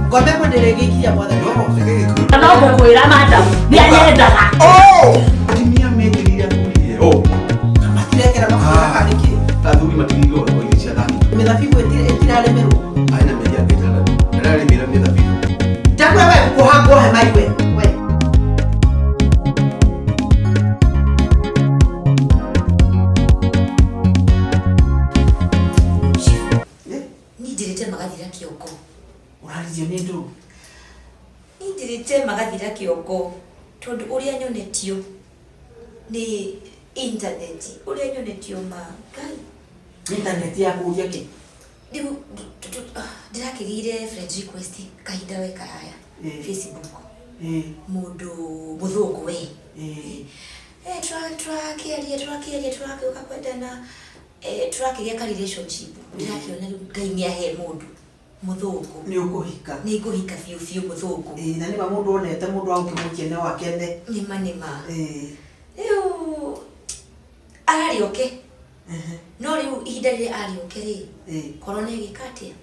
Ngombe ĩmwe ndĩrĩgĩikiria mwathani. No, reke gĩkuũ. No ngũkwĩra madam, nĩ anyendaga. Oh! Atumia mekĩrĩire athuri oh. Matirekera mabura harĩ kĩ? Athuri matigĩirwo o irio cia thani. Mĩthabibũ ĩtirarĩmĩrwo. Arĩ na mĩeri yake ĩtandatũ. Ndararĩmĩra mĩthabibũ. Ndakwĩra we ngũkũha nguohe maiwe. We. Eh, Niĩ njĩrĩte magathira kĩongo. Ũraririo nĩ ndũ? Niĩ njĩrĩte magathira kĩongo tondũ ũrĩa nyonetio nĩ intaneti, ũrĩa nyonetio ma Ngai. Intaneti ya kũria kĩ? Rĩu ndĩrakĩgĩire friend request kahinda we karaya Facebook. Mũndũ mũthũngũ we. Eh, tũrakĩaria tũrakĩaria tũrakĩũka kwendana, eh, tũrakĩgĩa ka relationship. Ndĩrakĩona rĩu Ngai nĩ ahe mũndũ mũthũngũ. Nĩ ũkũhika. Nĩ ngũhika biũ biũ mũthũngũ. Ĩĩ, na nĩma mũndũ onete mũndũ wa gũkĩmũkia no akene. Nĩma nĩma. Rĩu ararĩ oke. No rĩu ihinda rĩrĩa arĩ oke rĩ, corona ĩgĩka atĩa?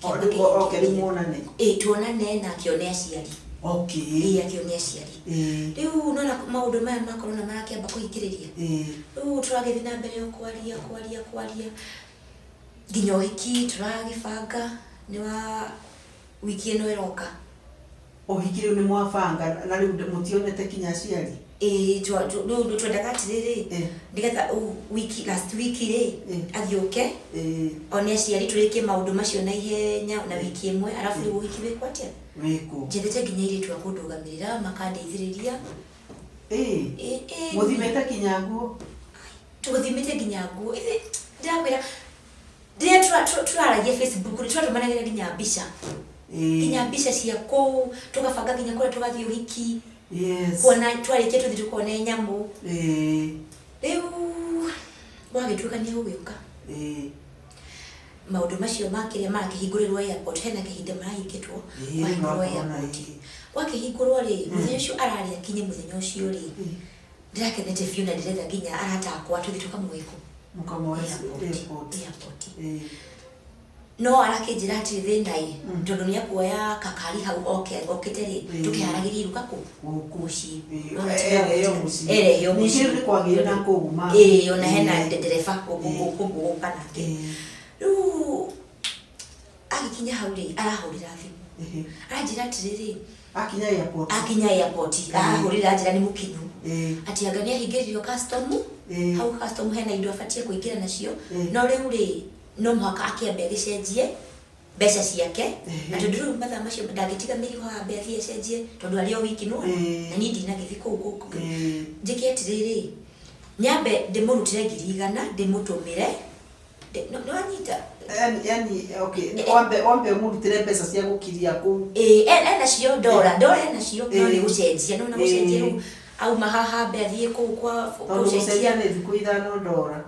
Rĩu oke rĩu muonane. Ĩĩ, tuonane na akĩone aciari. Okay. Ĩĩ, akĩone aciari. Rĩu nona maũndũ maya ma corona marakĩamba kũhingĩrĩria. Rĩu tũragĩthiĩ na mbere o kwaria kwaria kwaria nginya ũhiki tũragĩbanga nĩ wa wiki ĩno ĩroka. Ũhiki rĩu nĩ mwabanga na rĩu mũtionete kinya aciari? Ĩĩ, rĩu twendaga atĩrĩrĩ, nĩgetha wiki last week rĩ, agĩũke one aciari tũrĩkie maũndũ macio na ihenya na wiki ĩmwe, arabu rĩu ũhiki wĩkwo atĩa? Wĩkwo. Njethete nginya airĩtu a kũndũgamĩrĩra makandeithĩrĩria. Ĩĩ. Mũthimĩte kinya nguo? Tũthimĩte nginya nguo. Ithe ndĩrakwĩra rĩrĩa tũraragia Facebook nĩ tũratũmanagĩra nginya mbica. Nginya mbica cia kũu, tũgabanga nginya kũrĩa tũgathiĩ ũhiki. Yes. Kuona twarĩkia tũthiĩ tũkone nyamũ. Rĩu gwagĩtuĩka nĩ egũgĩũka. Maũndũ macio ma kĩrĩa marakĩhingũrĩrwo airport, hena kĩhinda marahingĩtwo, kwahingũrwo airport. Gwakĩhingũrwo rĩ, mũthenya ũcio ararĩ akinye mũthenya ũcio rĩ, ndĩrakenete biũ na ndĩretha nginya arata akwa tũthiĩ tũkamuoe kũ? Mũkamuoe Airport. airport. Airport. No arakĩnjĩra atĩ thĩna ĩ, tondũ nĩ akuoya kakari hau oke okĩte rĩ, tũkĩharagĩria iruga kũ? Gũkũ. Mũciĩ. Ĩĩ, Nona ti ereheo mũciĩ. Ereheo Ningĩ mũciĩ. nĩ kwagĩire na kũu ma. Ĩĩ, ona hena ndereba ũkũgũka nake. Rĩu agĩkinya hau rĩ, arahũrĩra thimũ. Aranjĩra atĩrĩrĩ, Akinya airport. Akinya airport, arahũrĩra anjĩra nĩ mũkinyu. Atĩ anga nĩ ahingĩrĩrio custom, hau custom hena indo abatiĩ kũingĩra nacio, no rĩu rĩ, no mũhaka akĩambe agĩcenjie mbeca ciake, na tondũ rĩu mathaa macio ndangĩtiga mĩrigo haha ambe athiĩ acenjie, tondũ arĩ o wiki nĩwona, na niĩ ndinagĩthiĩ kũu kũngĩ. Njĩke atĩrĩrĩ, nyambe ndĩmũrutĩre 100,000 ndĩmũtũmĩre, nĩwanyita? Yani, yani, okay, wambe wambe ũmũrutĩre mbeca cia gũkiria kũu. Ĩĩ, enacio ndora, ndora enacio, no nĩ gũcenjia, nĩwona gũcenjia rĩu auma haha ambe athiĩ kũu kwa Tondũ gũcenjia nĩ thikũ ithano ndora.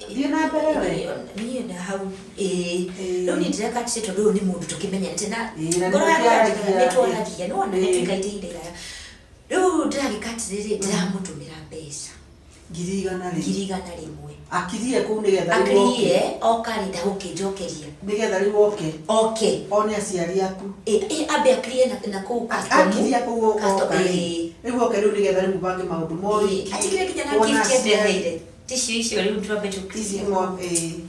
Thiĩ na mbere we. Niĩ na hau, ĩĩ. Rĩu niĩ ndĩreka atĩrĩ tondũ ũyũ nĩ mũndũ tũkĩmenyanĩte na Ĩĩ, na ngoro yakwa nĩmũkĩaragia. nĩ twaragia, nĩwona nĩ tũikarĩte ihinda iraya. Rĩu ndĩragĩka atĩrĩrĩ, ndĩramũtũmĩra mbeca. 100,000. 100,000. Akirie kũu nĩgetha rĩu oke. Akirie, oka rĩ, ndagũkĩnjokeria. Nĩgetha rĩu oke. Oke. One aciari aku. Ĩĩ, ambe akirie na kũu custom. Akiria kũu oka Custom, rĩ. ĩĩ. Rĩu oke rĩu nĩgetha rĩu mũbange maũndũ ma ũhiki. Atigire nginya na kuona gift aciari. andeheire. Ticio icio rĩu twambe tũkirie. Ici ĩĩ.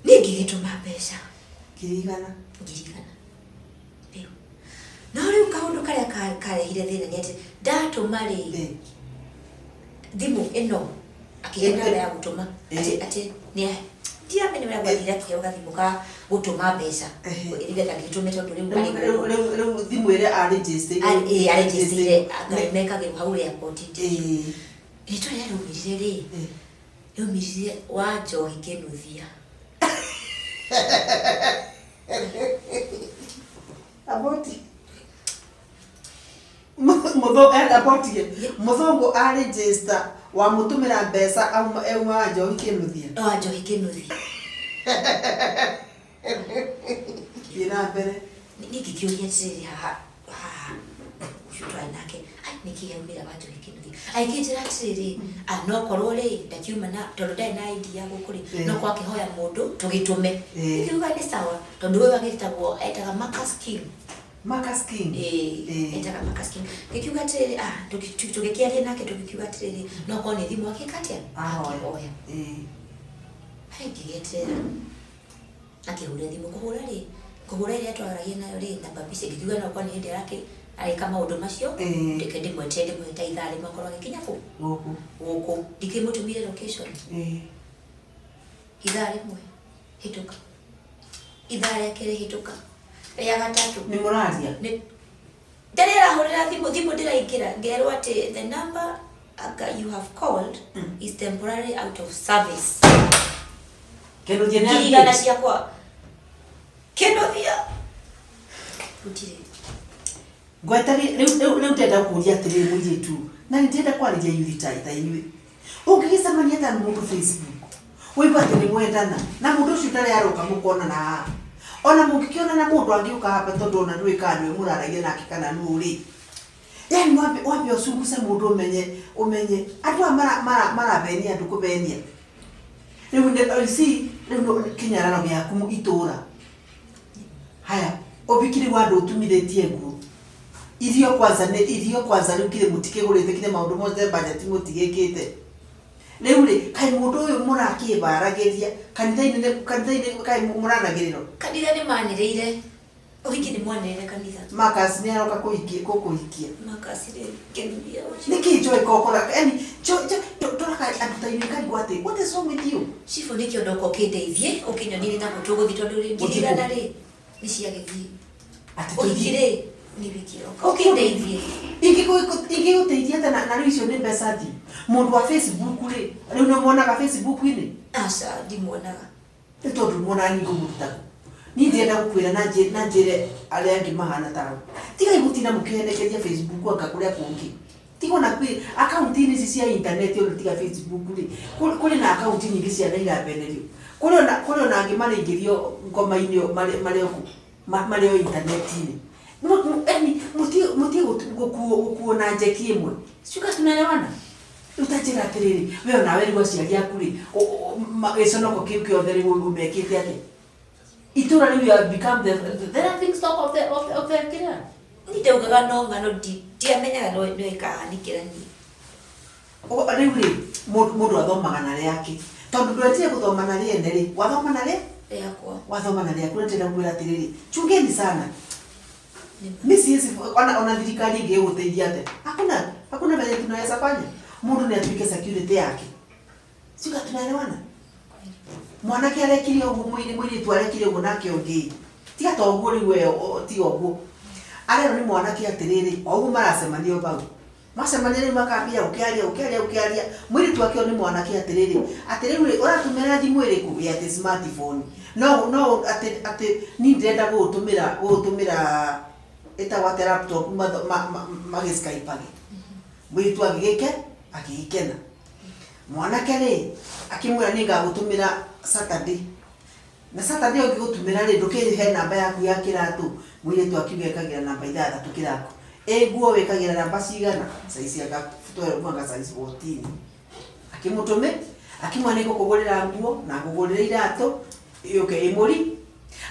Niĩ ngĩgĩtũma mbeca. 100,000. 100,000. Rĩu. No rĩu kaũndũ karĩa karehire thĩna nĩ atĩ ndatũma rĩ, thimũ ĩno akĩhe namba ya gũtũma atĩ atĩ nĩ ndiramenya ũrĩa gwathire akĩheo gathimũ ka gũtũma mbeca nĩgetha ngĩtũme tondũ rĩu arĩ Rĩu rĩu rĩu thimũ ĩrĩa arĩnjĩstĩire. Ĩĩ, arĩnjĩstĩire mekagĩrwo hau airport. Rĩtwa rĩrĩa rĩaumĩrire rĩ, rĩaumĩrire wa Njohi Kĩnuthia. Aboti. Aboti. Mũthũngũ arĩnjĩsta wamũtũmĩra mbeca auma auma wa Njohi Kĩnuthia. Wa Njohi Kĩnuthia. Thiĩ na mbere. Niĩ ngĩkĩũria atĩrĩrĩ haha haha ũcio twarĩ nake, ai Nĩkĩ yaumĩra Wanjohi Kĩnuthia agĩkĩnjĩra atĩrĩrĩ, ah, no korwo rĩ ndakiuma na tondũ ndarĩ na ID ya gũkũ rĩ, no korwo akĩhoya mũndũ tũgĩtũme. Ngiuga nĩ sawa, tondũ ũyũ agĩtagwo etaga Marcus King. Marcus King. Etaga Marcus King. Ngĩkiuga atĩrĩrĩ, ah, tũgĩkĩaria nake, tũgĩkiuga atĩrĩrĩ, no korwo nĩ thimũ akĩka atĩa, akĩhoya. Hai, ngĩgĩeterera akĩhũra thimũ, kũhũra rĩ, kũhũra ĩrĩa twaragia nayo rĩ, namba bici, ngĩkiuga no korwo nĩ hĩndĩ areka maũndũ macio, reke ndĩmwetere, ndĩmũhe ta ithaa rĩmwe akorwo agĩkinya kũ Gũkũ. Gũkũ. Ndikĩmũtũmire location. Ithaa rĩmwe hĩtũka, ithaa rĩa kerĩ hĩtũka, rĩa gatatũ. Nĩ mũraria? Nĩ ndarĩ arahũrĩra thimũ, thimũ ndĩraingĩra, ngerwo atĩ the number aka you have called is temporarily out of service. Kĩnuthia nĩ ngiri igana ciakwa, Kĩnuthia gũtirĩ. Ngwetagi rĩu rĩu rĩu ndĩrenda kũria atĩrĩrĩ, mũirĩtu, na nĩ ndĩrenda kwarĩria yuthi ta inyuĩ. Ũngĩgĩcemania ta mũndũ Facebook, ũigua atĩ nĩ mwendana na mũndũ ũcio, ndarĩ aroka mũkonana haha, ona mũngĩkĩonana, mũndũ angĩũka hapa, tondũ ona ndũĩ kana nĩwe mũraragia nake kana nũ rĩ, yani wambe ũcunguce mũndũ, ũmenye andũ aya marabenia andũ kũbenia. Rĩu you see, rĩu kĩnyararo gĩaku itũra haya ũbiki rĩu andũ ũtumithĩtie nguo, irio kwanza, nĩ irio kwanza rĩu kire mũtikĩgũrĩte kire maũndũ mothe, budget mũtigĩkĩte. Rĩu rĩ, kaĩ mũndũ ũyũ mũrakĩbaragĩria kanitha-inĩ kanitha-inĩ, kaĩ mũranagĩrĩrwo? Kanitha nĩ manĩrĩire ũhiki, nĩ mwanĩrĩire kanitha. Marcus nĩ aroka kũkũhikia? Marcus rĩ, Kĩnuthia ũcio. Nĩkĩ Joy kokora, yani tũraka andũ ta inyuĩ karigwo atĩ what is wrong with you? Cibũ, nĩkĩo ndoka ũkĩndeithie, ũkĩnyonie nĩ nakũ tũgũthiĩ, tondũ rĩ, 100,000 rĩ nĩ ciagĩthiĩ. Atĩ ũhiki tũthiĩ rĩ, nĩ wiki ĩroka, ũkĩndeithie. Ingĩgũteithia atĩa na rĩu icio nĩ mbeca thiru? Mũndũ wa Facebook rĩ, rĩu nĩ muonaga Facebook-inĩ? Aca, ndimuonaga. Nĩ tondũ muonaga niĩ ngũmũruta kũ? Niĩ ndĩrenda gũkwĩra na njĩre arĩa angĩ mahana tawe, tigai gũtinda mũkĩhenekeria Facebook anga kũrĩa kũngĩ. Tiga ona kwĩ akaunti-inĩ ici cia intaneti, ona tiga Facebook rĩ, kũrĩ na akaunti nyingĩ ciana irabenerio, kũrĩ ona angĩ maraingĩrio ngoma-inĩ marĩ o kũ marĩ o intaneti-inĩ. Yani mũtige gũkuo na njeki ĩmwe. Sijui tunaelewana. Rĩu ta njĩra atĩrĩrĩ, we onawe rĩu aciari aku rĩ, gĩconoko kĩu kĩothe rĩu ũmekĩte atĩa? Itũra rĩu you have become the laughing stock of the kĩrĩa. Niĩ ndaugaga no ng'ano, ndiamenyaga no ĩkahanĩkĩra niĩ. Rĩu rĩ, mũndũ athomaga na rĩake, tondũ ndwetire gũthoma na rĩene rĩ, wathoma na rĩ rĩakwa. Wathoma na rĩaku. Ndĩrenda kwĩra atĩrĩrĩ, chungeni sana. Mi siwezi, ona thirikari ĩngĩgũteithia atĩa, hakuna venye tunaweza fanya. Mũndũ nĩ atuĩke security yake. Sika tunaelewana? Mwanake arekire ũguo, mũirĩtu arekire ũguo, nake ũngĩ tiga ta ũguo. Rĩu we tiga ũguo arerwo nĩ mwanake atĩrĩrĩ, o ũguo maracemania o bau macemania, rĩu makambia gũkĩaria. Mũirĩtu akĩo nĩ mwanake atĩrĩrĩ, atĩ rĩu rĩ, ũratũmĩra thimũ ĩrĩkũ? Ĩ atĩ smartphone, no atĩ niĩ ndĩrenda gũgũtũmĩra ĩtagwo atĩa, laptop, magĩ-skype-age. Mũirĩtu agĩgĩkena. Mwanake rĩ, akĩmwĩra nĩ ngagũtũmĩra Saturday, na Saturday ũngĩgũtũmĩra rĩ, ndũkĩhe namba yaku ya kĩratũ. Mũirĩtu akiuga ĩkagĩra namba 6 kĩratũ. Ĩ nguo wĩkagĩra namba cigana? Size anga 12 anga size 14. Akĩmũtũmĩ, akĩmwĩra nĩ ngũkũgũrĩra nguo na ngũgũrĩre iratũ yũke ĩmũri,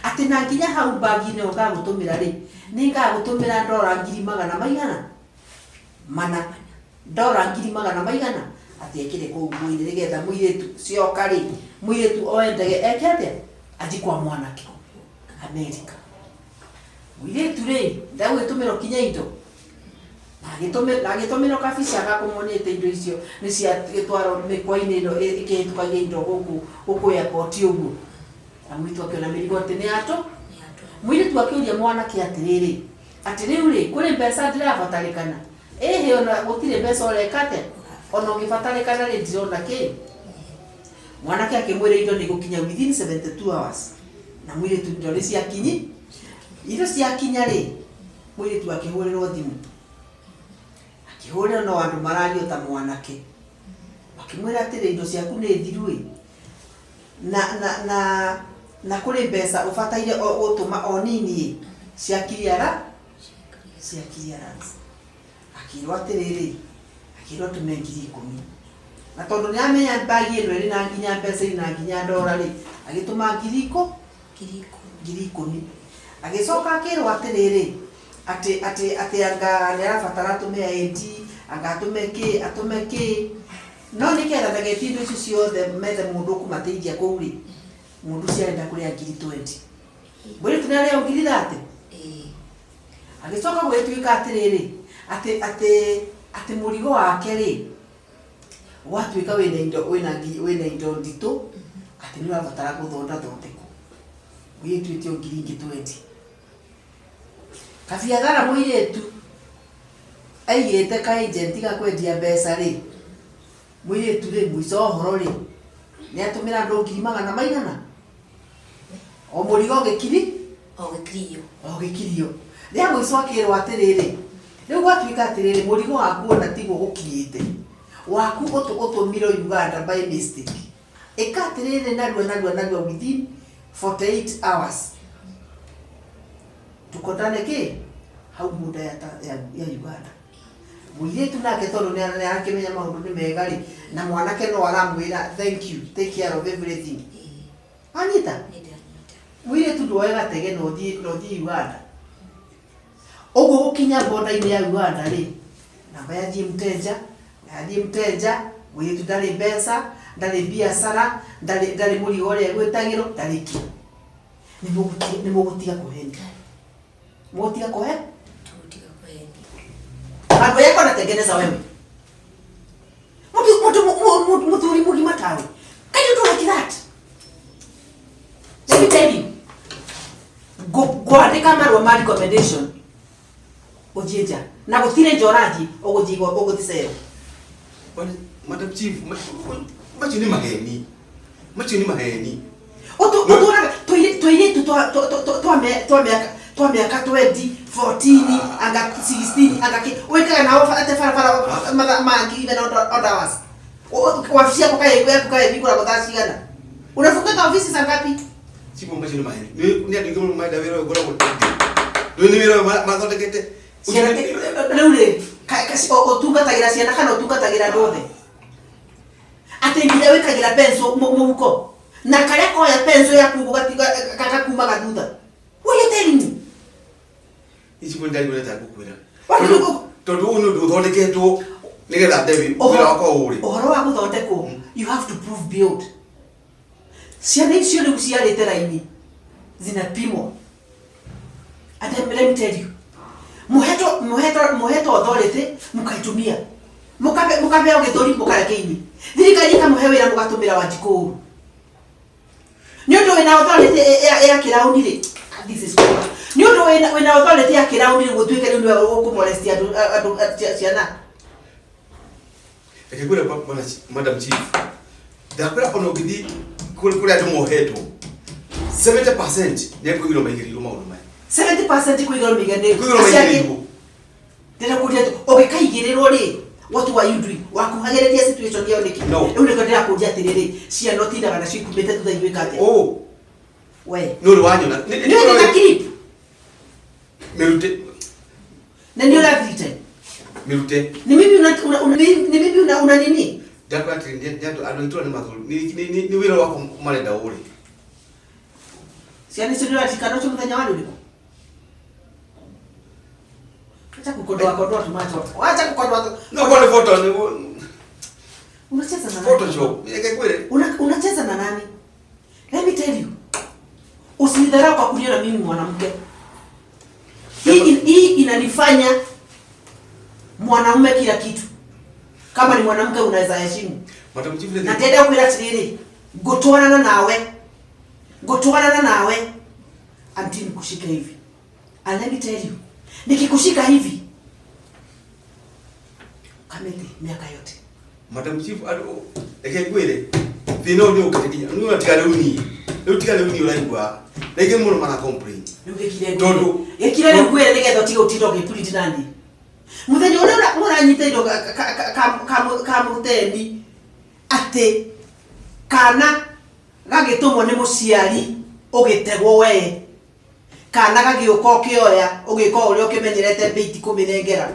atĩ na nginya hau bagi-inĩ ĩyo ngagũtũmĩra rĩ, nĩ ngagũtũmĩra ndora ngiri magana maigana mana, ndora ngiri magana maigana, atĩ ekĩre kũu nguo-inĩ nĩgetha mũirĩtu cioka rĩ, mũirĩtu oe ndege eke atĩa, athiĩ kwa mwanake Amerika. Mũirĩtu rĩ, ndagwĩtũmĩrwo kinya indo na agĩtũmĩrwo kabica gakũmuonĩte indo icio nĩ ciagĩtwarwo mĩkwa-inĩ ĩno ĩkĩhĩtũkagia indo gũkũ airport ũguo. Na mũirĩtu akĩona mĩrigo atĩ nĩ yatũ. Mũirĩtu akĩũria mwanake atĩrĩrĩ, atĩ rĩu rĩ, kũrĩ mbeca ndĩrabatarĩkana? Ĩhĩ, ona gũtirĩ mbeca ũreka atĩa, ona ũngĩbatarĩkana rĩ, ndirona kĩ. Mwanake akĩmwĩra indo nĩ gũkinya within 72 hours, na mũirĩtu indo nĩ ciakinyi. Indo ciakinya rĩ, mũirĩtu akĩhũrĩrwo thimũ, akĩhũrĩrwo no andũ marario ta mwanake, makĩmwĩra atĩrĩ, indo ciaku nĩ thiru ĩ, na kũrĩ mbeca ũbataire gũtũma o nini ĩ, cia clearance. Akĩrwo atĩrĩrĩ, akĩrwo atũme 10,000. Na tondũ nĩ amenya bagi ĩno ĩrĩ na nginya mbeca, ĩrĩ na nginya ndora rĩ, agĩtũma 10,000. 10,000. Agĩcoka akĩrwo atĩrĩrĩ, atĩ anga nĩ arabatara atũme ID, anga atũme kĩ, atũme kĩ. No nĩgetha ndagetie indo icio ciothe methe mũndũ ũkũmateithia kũu rĩ, mũndũ ũcio arenda kũrĩa 20,000. Mũirĩtu nĩ arĩo 30,000. Ĩĩ. Agĩcoka gũgĩtuĩka atĩrĩrĩ, atĩ mũrigo wake rĩ, watuĩka wĩna indo, wĩna indo nditũ, atĩ nĩ ũrabatara gũthondathondekwo. Mũirĩtu ĩtio ngiri ingĩ 20. Kabiathara mũirĩtu aigĩte ka agent ga kwendia mbeca rĩ, mũirĩtu rĩ, mũico wa ũhoro rĩ, nĩ atũmĩra andũ ngiri magana maigana? O mũrigo ũgĩkiri? O gĩkirio. O gĩkirio. Rĩa mũico akĩrwo atĩrĩrĩ, rĩu gwatuĩka atĩrĩrĩ, mũrigo waku ona tiguo gũkinyĩte. Waku ũtũmirwo Uganda by mistake. Ĩka atĩrĩrĩ, narua narua narua, within 48 hours. Tukotane kĩ? Hau border ya Uganda. Mũirĩtu nake tondũ nĩ arakĩmenya maũndũ nĩ mega rĩ, na mwanake no aramwĩra thank you, take care of everything. Wanyita? Nĩ ndanyita. Mũirĩtu ndoe gatege na ũthiĩ Uganda. Ũguo gũkinya border-inĩ ya Uganda rĩ, namba yathiĩ mteja, yathiĩ mteja, mũirĩtu ndarĩ mbeca, ndarĩ biacara, ndarĩ mũrigo ũrĩa egwĩtagĩrwo, ndarĩ kĩ. Nĩ mũgũtiga kũhenia. Mũgũtiga kũhe? Tũgũtiga kũhenia. Mambo yako anatengeneza wewe. Mtu muthuri mugima tawe. Can you do like that? Let me tell you. Ngwandĩka marũa ma recommendation. Ũthiĩ nja. Na gũtirĩ nja ũrathiĩ, ũgũthiĩ cero. Madam Chief, macio nĩ maheni. Macio nĩ maheni. Ũtũraga tũirĩtu twa mĩaka 20, 14, anga 16, anga kĩ, wĩkaga nao atĩ barabara mathaa ma even odd hours. Wabici yaku kaĩ ĩhingũragwo thaa cigana? Unafungaga ofisi saa ngapi? Chief, macio nĩ maheni. Nĩ andũ aingĩ mũno marenda wĩra ũyũ ngoragwo ndĩ. Nĩ wĩra ũyũ mathondekete. Ciana rĩu rĩ, ũtungatagĩra ciana kana ũtungatagĩra andũ othe? Atĩ nginya wĩkagĩra pencil mũhuko na karĩa koya pencil yaku ũguo gakakumaga thutha. What are you telling me? Ici nĩ ndarigwo nĩ ngũkwĩra. Wagĩrĩirwo Tondũ ũyũ nĩ ũndũ ũthondeketwo nĩgetha nde wĩra wakwa ũrĩ. Ũhoro wa gũthondekwo, you have to prove build. Ciana icio rĩu ciarĩte raini zinapimwo. And then let me tell you, muhetwo authority mukaitumia, mukabeo gĩthũri, mũkareka ini thirikari ĩkamũhe wĩra, mũgatũmĩra Wanjikũ ũru nĩ ũndũ wĩna authority ya kĩrauni rĩ. This is over. Nĩ ũndũ wĩna authority ya kĩrauni rĩ, gũtuĩke rĩu nĩwe ũkũmolesti andũ ciana. Reke ngwĩre, bwana Madam Chief, ndakwĩra ona ũngĩthiĩ kũrĩ andũ mohetwo, 70% nĩ akũigĩrwo maigĩrĩirwo maũndũ maya. 70% kũigĩrwo mĩigĩrĩrwo? Kũigĩrwo maigĩrĩirwo. Ndĩrakũria, ũgĩkaigĩrĩrwo rĩ, what were you doing? Wakuhagĩrĩria situation ĩyo nĩkĩ? No. Rĩu nĩkĩo ndĩrakũria atĩrĩrĩ, ciana ũtindaga nacio ikumĩte thutha igwĩka atĩa? Oh, We nĩ ũrĩ wanyona. Nĩ ũrĩ na clip? Mĩrute. Na nĩ ũrathirite. Mĩrute. Ni mimi una, ni mimi una nini? Ndakwĩra atĩrĩ, nĩ andũ aitũra nĩ mathũru. Nĩ wĩra wakwa marenda ũrĩ. Ciana icio nĩ ũraririkana ũcio mũthenya warĩ ũrĩkũ? Acha kukodoa kodoa tumacho, acha kukodoa. No kwa nĩ photo nĩ Unacheza na nani? Photoshop. Reke ngwĩre. Unacheza na nani? Let me tell you, usinidharau kwa kuniona mimi mwanamke. Hii inanifanya mwanaume kila kitu. Kama ni mwanamke unaweza heshimu. Madam Chief, Na ndenda kwĩra atĩrĩrĩ, ngũtwarana nawe until nikushike hivi. And let me tell you, nikikushika hivi, Kamete, miaka yote. Madam Chief, andũ reke ngwĩre, thĩna ũyũ nĩ ũkĩte nginya nĩ tiga rĩu niĩ. Rĩu tiga rĩu niĩ ũraigua. Rĩngĩ mũno mara complain. Rĩu gĩkire. Tondũ Gĩkire rĩu ngwĩre nĩgetha ũtige ũtinda ũgĩpuriti nani. Mũthenya ũrĩa mũranyita indo ka mũteni atĩ kana gagĩtũmwo nĩ mũciari ũgĩtegwo, we kana gagĩũka ũkĩoya ũgĩka ũrĩa ũkĩmenyerete mbĩiti kũmĩnengera.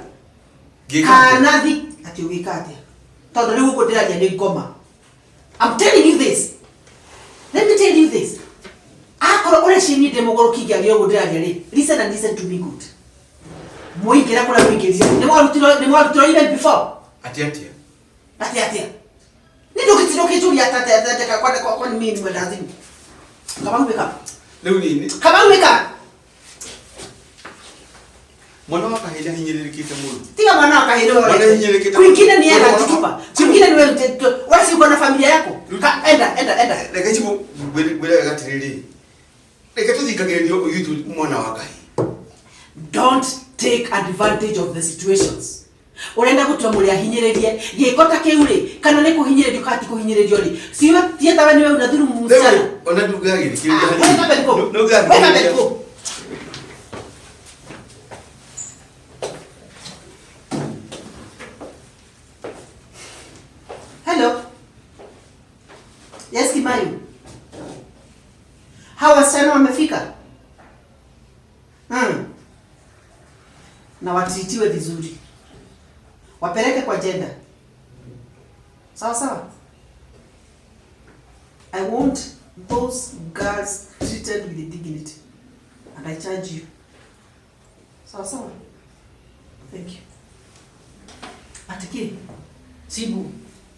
Ngĩka atĩa? Kana thi atĩ ũgĩka atĩa? Tondũ rĩu ũguo ndĩraria nĩ ngoma. I'm telling you this. Let me tell you this. Akorwo ũreciria niĩ ndĩ mũgũrũki ngĩaria ũguo ndĩraria rĩ, listen and listen to me good. Mũingĩra kũrĩa mũingĩrire, nĩ mwarutirwo even before. Atĩa atĩa? Atĩa atĩa? Nĩ ndũgĩtinda ũkĩnjũria atĩa atĩa atĩa kwani mimi ni mwendawazimu? Kamau, wake up. Rĩu nĩ Kamau, wake up. Mwana wa kahĩĩ nĩahinyĩrĩrĩkĩte mũno. Tiga mwana wa kahĩĩ nĩwe Mwana ũrete. hinyĩrĩrĩkĩte. Kwingine ni yeye anajitupa. Kwingine ni wewe wewe si uko na familia yako. Ka, enda enda enda. Reke chibu ngwĩre wega atĩrĩrĩ, reke tũthingagĩrĩrio ũyũ mwana wa kahĩĩ. Don't take advantage of the situations. Urenda gutua muri ahinyĩrĩrie gĩko ta kĩu rĩ, kana nĩ kũhinyĩrĩrio kana ti kũhinyĩrĩrio rĩ, siwe tietawe niwe unadhulumu msichana. Rĩu ona ndungagĩrĩkĩrĩria. Ah, wake up and go. Wake up and go. Hello. Yes, Kimayu. Hawa wasichana wamefika? Na watreatiwe vizuri. Wapeleke kwa jenda. Sawa sawa. I want those girls treated with dignity. And I charge you. Sawa sawa. Thank you. Atiki. Cibu.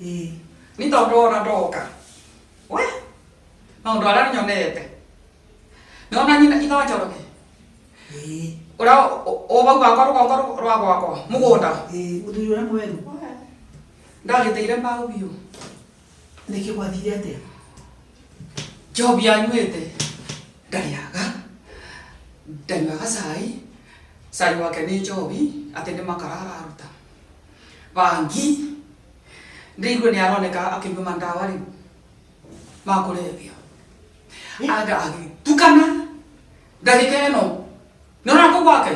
Eh. Nĩ tondũ ona ndoka we maũndũ arĩa nyonete nĩona nyina itha Njoroge. Eh. Ũrĩa ũbau wakwa rũgongo rwa gwakwa mũgũnda. Eh, muthuri ũrĩa mwerũ. Ndagĩteire mbaũ biũ. Nĩkĩ gwathire atĩa? Njobi anyuĩte, ndarĩaga, ndanyuaga cai, cai wake nĩ njobi, atĩ nĩ makara araruta bangi. Ndĩigue nĩ aroneka akĩnyua mandawa rĩu ma kũrebia, anga agĩtukana ndagĩka ĩno nĩona kũu gwake.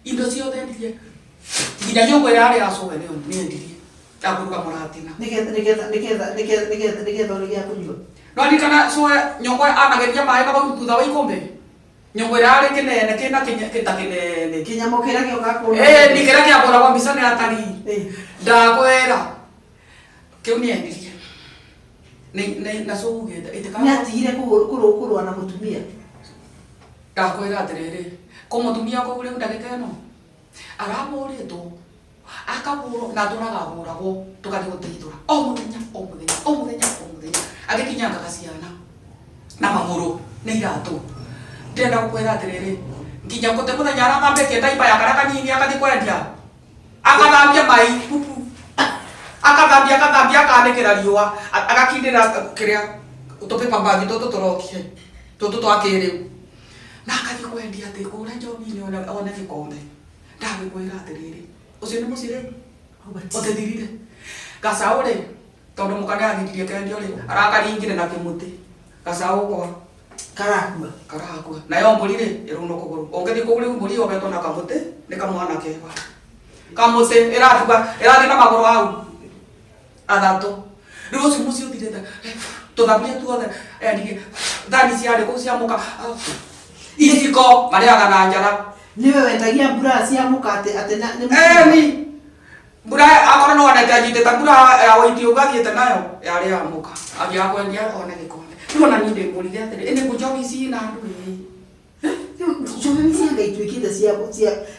Indo ciothe endirie, nginya nyũngũ ĩrĩa yarĩ ya cũwe nĩ endirie ya kũruga mũratina. Nĩgetha one gĩa kũnyua. Nwaririkana cũwe nyũngũ anageria maĩ na bau thutha wa ikũmbĩ, nyũngũ ĩrĩa yarĩ kĩnene kĩna kĩta kĩnene. Kĩnyamũ kĩrĩa gĩũkaga kũna. Ĩĩ, ni kĩrĩa kĩahũragwo mbica nĩ atarii. Ndakwĩra kĩu nĩ endirie. Nĩ na cũugĩte Nĩ ĩtĩka. atigire kũrũa na mũtumia. Ndakwĩra atĩrĩrĩ, kũ mũtumia kũu rĩu ndagĩka ĩno arahũrĩtwo, akahũrwo na atũraga ahũragwo, tũgathiĩ gũteithũra o mũthenya o mũthenya o mũthenya o mũthenya, agĩkinyangaga ciana na magũrũ nĩ iratũ. Ndĩrenda gũkwĩra atĩrĩrĩ, nginya gũte mũthenya arathambĩtie ndaiba ya karĩa kanini agathiĩ kwendia, akathambia mai pupu, akathambia akathambia, akanĩkĩra riũa, agakindĩra kĩrĩa tũpĩpa mbagi tũtũ tũrokire tũtũ twa kĩrĩu, na akathiĩ kwendia atĩ kũrĩa njobi-inĩ one gĩkombe. Ndagĩkwĩra atĩrĩrĩ, ũcio nĩ mũciĩ rĩu ũtĩthirire. Gacaũ rĩ, tondũ mũka nĩ agiririe kendio rĩ, arakaringire na kĩmũtĩ gacaũ gwa Karakua. Karakua. Nayo mbũri rĩ, ĩrũnwo kũgũrũ. Ũngĩthiĩ kũu rĩu, mbũri yohetwo na kamũtĩ nĩ kamwana kega kamũtĩ, ĩratua ĩrathiĩ na magũrũ hau athatũ. Rĩu ũcio mũciĩ ũthirĩte. Tũthaburia tuothe endirie, thani ciarĩ kũu cia mũka, iciko marĩaga na njara. Nĩwe wendagia mbura cia mũkate atĩ na nĩ Eni mbura akorwo no onete anyitĩte mbura ya wĩiti ũguo athiĩte nayo yarĩ ya mũka, athiaga kwendia one gĩkombe. Rĩu ona niĩ ndĩmũrire atĩrĩ, ĩ nĩkũ njohi ici na andũ ĩ? Njohi cia Ngai ituĩkĩte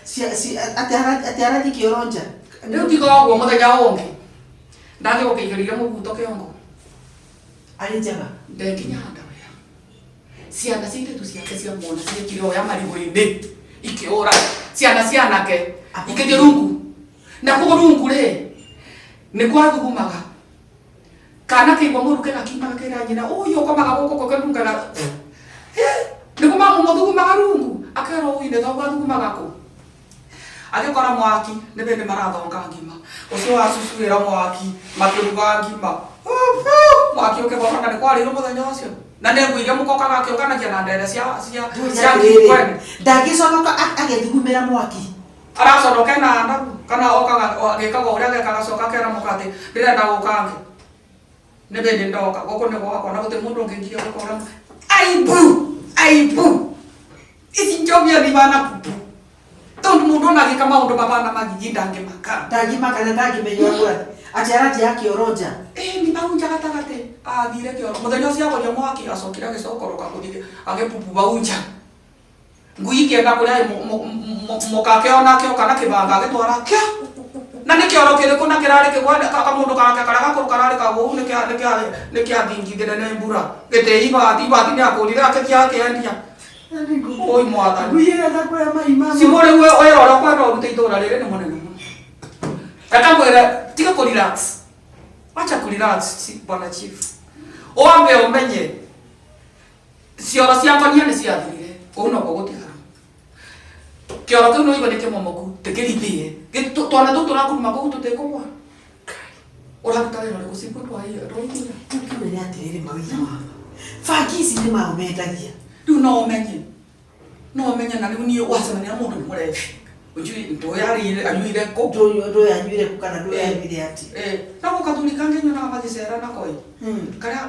cia atĩ arathiĩ kĩoro nja. Rĩu tiga ũguo, mũthenya ũngĩ ndathiĩ gũkĩigĩrĩire mũbuto kĩongo. Arĩ njaga. Ndenginya ndawea ciana cia irĩtu ciake cia muona ciĩkire oya marigũ-inĩ ikĩũra, ciana cianake ikĩthiĩ rungu na kũu rungu rĩ nĩ kwathugumaga. Kana kĩigua mũruke gakiumaga kĩra nyina ũyũ ũkomaga gũkũ gũkĩnungaga nĩguo mamu mũthugumaga rungu, akerwo ũi nĩ thoguo athugumaga kũ. Agĩkora mwaki nĩ bĩndĩ marathonga ngima, ũcio wa cucu wĩra mwaki makĩruga ngima, mwaki ũkĩhora na nĩ kwarĩirwo mũthenya ũcio na nĩ nguire mũkoka gakĩũkanagia na ndere cia Atĩrĩrĩ, ndangĩconoka agethugumĩra mwaki? Araconoke na ndagu kana okaga agĩkaga ũrĩa gekaga, coka kera mũka atĩ ndĩrenda gũka ngĩ nĩ bĩndĩ ndoka gũkũ nĩ gwakwa na gũtirĩ mũndũ ũngĩngiria gwĩka ũrĩa. Aibu, aibu, ici njobia nĩ ibana pupu. Tondu mundu ona agika maundu mabana magigi ndangimaka. Ndangimaka na ndangimenya ũrĩa atĩ aranjia akĩoro nja. Ĩĩ ni bau nja gatagatĩ athire kĩoro mũthenya ũcio agoria mwaki acokire agĩcokoroka gũthiĩ agĩpupu bau nja. Ngui ikĩenda kũrĩa mũkake onake oka na kĩbanga agĩtwara kĩa na nĩ kĩoro kĩrĩkũ na kĩrarĩ kĩgwa kamũndũ gake karĩa gakũrũ kararĩ kagũu nĩ kĩathingithire nĩ mbura gĩtĩ ibati ibati nĩ akũrire akĩthiĩ akĩendia. Oi mwathani. Ngui ĩrenda kũrĩa mai ma Cibũ rĩu wĩra ũrĩa ũkwenda ũrute itũra rĩrĩ nĩ mũnene mũno. Reke ngwĩre tiga kũ relax. Wacha kũ relax bwana chief. Wambe ũmenye cioro cia ngonia nĩ ciathirire kũu nokuo gũtigara. Kĩoro kĩu nĩ ũigua nĩ kĩmomoku tĩkĩrithie. Twana tũu tũrakuruma kũu tũtikũgwa. Ũraruta wĩra ũrĩkũ cibũ ndwaiguire? Rĩu kĩũria nĩ atĩrĩrĩ mawĩra mama. Bangi ici nĩ mao mendagia. Rĩu no ũmenye. No ũmenye na rĩu niĩ wacemania na mũndũ nĩ mũrebi. Ũnjui ndũĩ arĩire anyuire kũ. Ndũĩ anyuire kũ kana ndũĩ anyuire atĩa. No gũkathuri kangĩ nyonaga magĩcera nako ĩ. Karĩa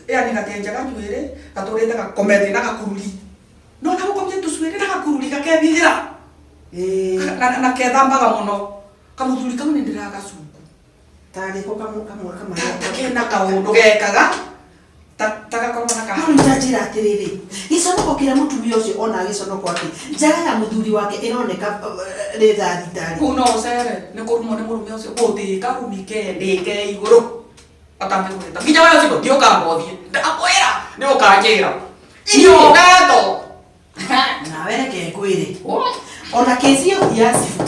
yani gakenjaga njuĩrĩ gatũrĩte gakomete na gakururi. No na gũkomia tũcuĩrĩ na gakururi gakebithĩra. Na kethambaga mũno. Kamũthuri kau nĩ ndĩragacuku. Tarĩ ko kamwe kamwe kamwe. Ta kena kaũndũ gekaga ta gakorwo na ka. No rĩu ta njĩra atĩrĩrĩ, gĩconoko kĩrĩa mũtumia ũcio onaga gĩconoko atĩ njaga ya mũthuri wake ĩroneka rĩthathi tarĩ. Kũu no ũcere nĩ kũrumwo nĩ mũrũme ũcio gũtĩ karumi ke ndĩke igũrũ. Atangĩkwĩta. Nginya we ũcio thiĩ ũkamba ũthiĩ. Ndakwĩra nĩ ũkanjĩra. Irio ũgetwo. Nawe reke ngwĩre. Ona kesi ĩyo ti ya cibũ.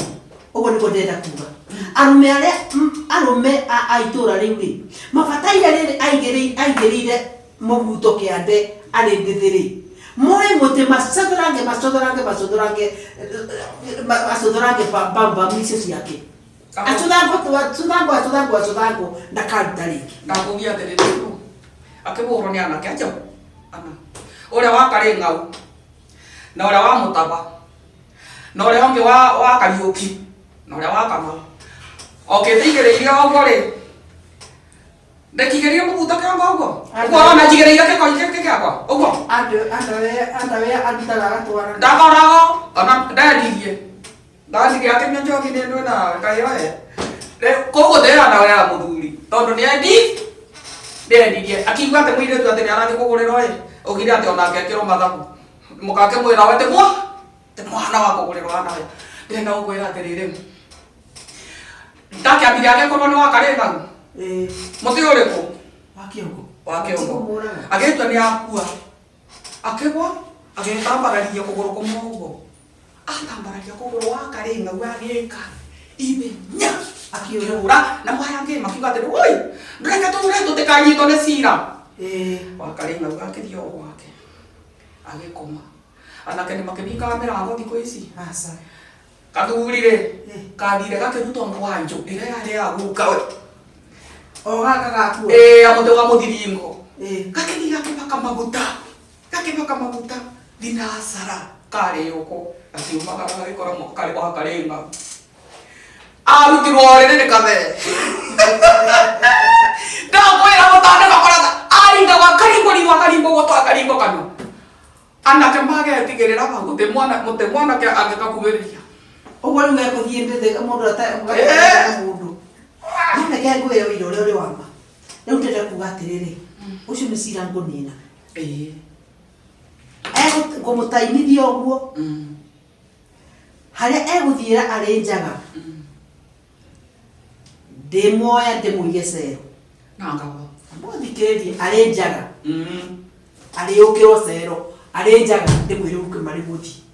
Ũguo nĩguo ndĩrenda kuga. Arũme arĩa arũme a itũra rĩu rĩ, mabataire rĩrĩ aigĩrĩire mũbuto kĩande arĩ ndĩthĩ rĩ. Moe mũtĩ macũthũrange macũthũrange macũthũrange macũthũrange bambamu icio ciake. Acũthangwo acũthangwo acũthangwo acũthangwo ndakaruta rĩngĩ. Ndakũgia atĩrĩrĩ akĩbũrwo nĩ anake acio ana. Ũrĩa wa Karĩng'au na ũrĩa wa Mũtaba na ũrĩa ũngĩ wa Kariũki na ũrĩa wa Kamau. Okĩte igĩrĩire ũguo rĩ, ndĩkigĩrĩire mũbuto kĩongo ũguo. Ũguo ũrona njigĩrĩire gĩko gĩkĩ gĩakwa ũguo. Andawe arutaga agatwara. Ndakoragwo ona ndendirie. Ndandirie akĩnyua njohi nĩ ndwĩ nawe kaĩ we. Rĩu kũu gũtĩra ndawa ya mũthuri tondũ nĩ endi ndendirie akiuga atĩ mũirĩtu atĩ nĩ arathiĩ kũgũrĩrwo ĩ augire atĩ onake ekĩrwo mathabu mũkakĩmwĩra we ti mwana wa kũgũrĩrwo anawe. Ndĩrenda gũkwĩra atĩrĩrĩ ndakĩambire agĩkorwo nĩ wa Karĩng'au. Mũtĩ ũrĩkũ? Wa kĩongo. Wa kĩongo. Agĩtua nĩ akua. Akĩgwa agĩtambararia kũgũrũ kũmwe ũguo. Atambararia kũgũrũ wa Karĩng'au agĩka ithenya akĩũra na mwaya makiuga atĩrĩ oi ndũreke tũre tũtikanyitwo nĩ cira. Wa Karĩng'au akĩthiĩ o gwake agĩkoma. Anake nĩ makĩringaga mĩrango thikũ ici. Aca. Kathuri rĩ kathire gakĩrutwo mwanjũ ĩrĩa yarĩ ya guka we. O gaka gakua. Ĩĩ ya mũtĩ wa mũthiringo. Gakĩthiĩ gakĩbaka maguta. Gakĩbaka maguta thinacara karĩ ũkũ gakiumagara gagĩkora karĩ wa Karĩng'au. Arutirwo rĩrĩ nĩ kathee. Ndakwĩra mũtandĩko koratha aringagwo akaringwo ritho akaringwo gũtũ akaringwo kanua. Anake magetigĩrĩra hau gũtĩ mwana mũtĩ mwanake angĩgakuhĩrĩria. Ũguo rĩu egũthiĩ ndĩthĩ mũndũ mũndũ. No reke ngwĩre ũira ũrĩa ũrĩ wa ma. Rĩu ndĩrenda kuga atĩrĩrĩ, ũcio nĩ cira ngũnina. Ngũmũtainithia ũguo. Harĩa egũthiĩra arĩ njaga. Ndĩmuoya ndĩmũige cero. Na ngabo. Mũthikĩrĩrie arĩ njaga. Arĩũkĩrwo cero arĩ njaga ndĩmwĩre ũke marĩ mũthiĩ.